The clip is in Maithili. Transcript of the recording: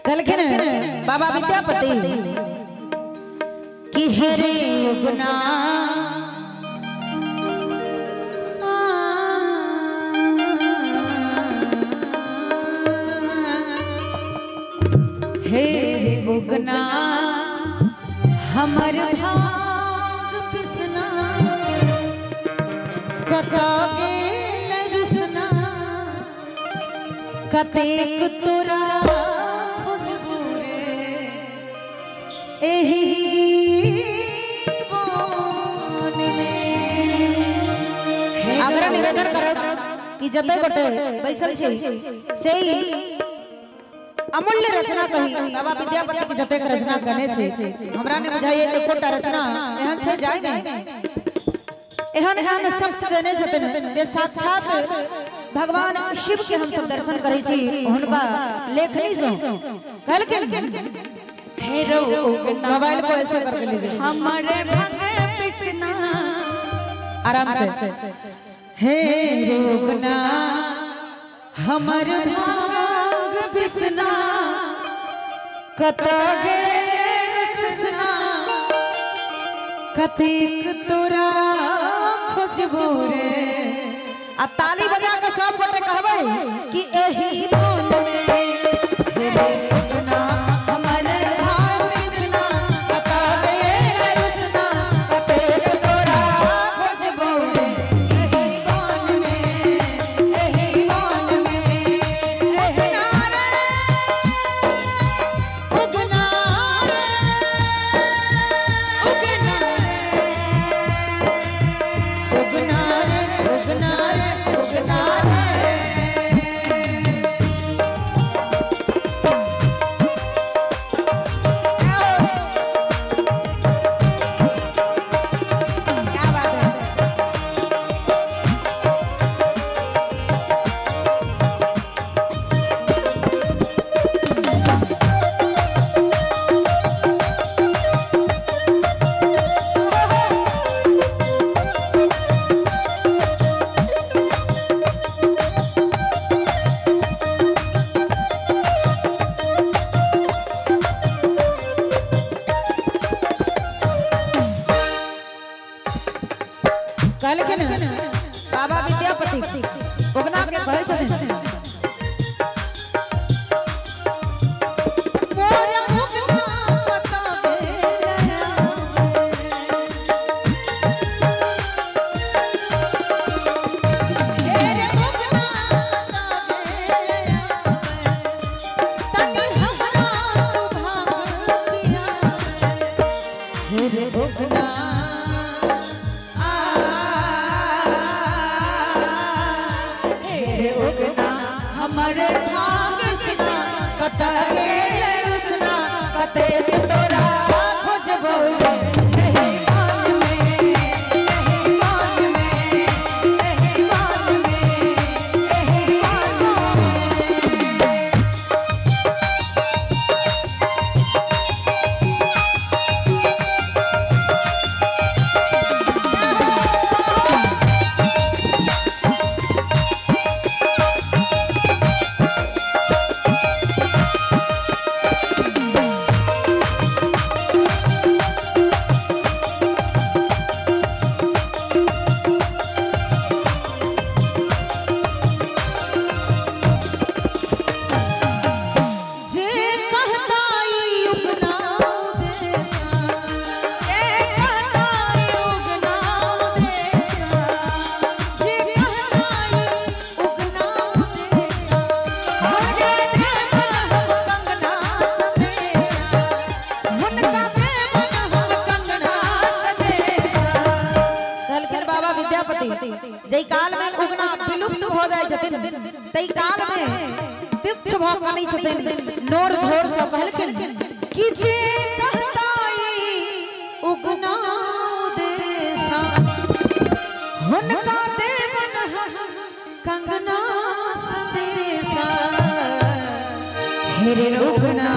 कहलखिन बाबा विद्यापति कि हेरे उगना हे उगना हमर भाग पिसना कत गेल रुसना कतेक तोरा खोजबू रे एही वन में। आग्रह निवेदन करब कि जते गोटे बैसल छी से अमूल्य रचना कही बाबा विद्यापति के जतेक रचना करने छे हमरा ने बुझाइए एकोटा रचना एहन छे जाय में एहन एहन शब्द देने छथिन जे साक्षात भगवान शिव के हम सब दर्शन करै छी हुनका लेखनी से। कहलखिन हे उगना मोबाइल को ऐसे करके लीजिए हमारे भंग पिसना आराम से। हे उगना हमर भाग पिसना कत गेल रुसना कतेक तोरा खोजबू रे। आ ताली बजा के सब गोटे कहबै कि एही वन में हे उगना हमर भाग पिसना कत गेल रुसना कतेक तोरा खोजबू रे एही वन में एही वन में। उगना रे उगना रे उगना उगना रे उगना रे उगना रे। क्या बात है। कहलखिन बाबा विद्यापति उगना के कहै छथिन मोर उगना कत गेल हे उगना कत गेल तनि हमरा भाग पियावे हे उगना हमर भाग पिसना कत गेल रुसना कतेक तोरा खोजबू रे एही वन में एही वन में एही वन में एही वन में। जे कहता उगना देसा जे कहता उगना देसा जे कहता उगना देसा हुनका देवन हम कंगना संदेसा हुनका देवन हम कंगना संदेसा। कहलखिन बाबा विद्यापति जै काल में उगना विलुप्त भ जाइ छथिन तै काल में वृक्ष भ कनै छथिन नोर झोर से। कहलखिन कि जे कहता उगना देसा हुनका देवन हम कंगना संदेसा। हे रे उगना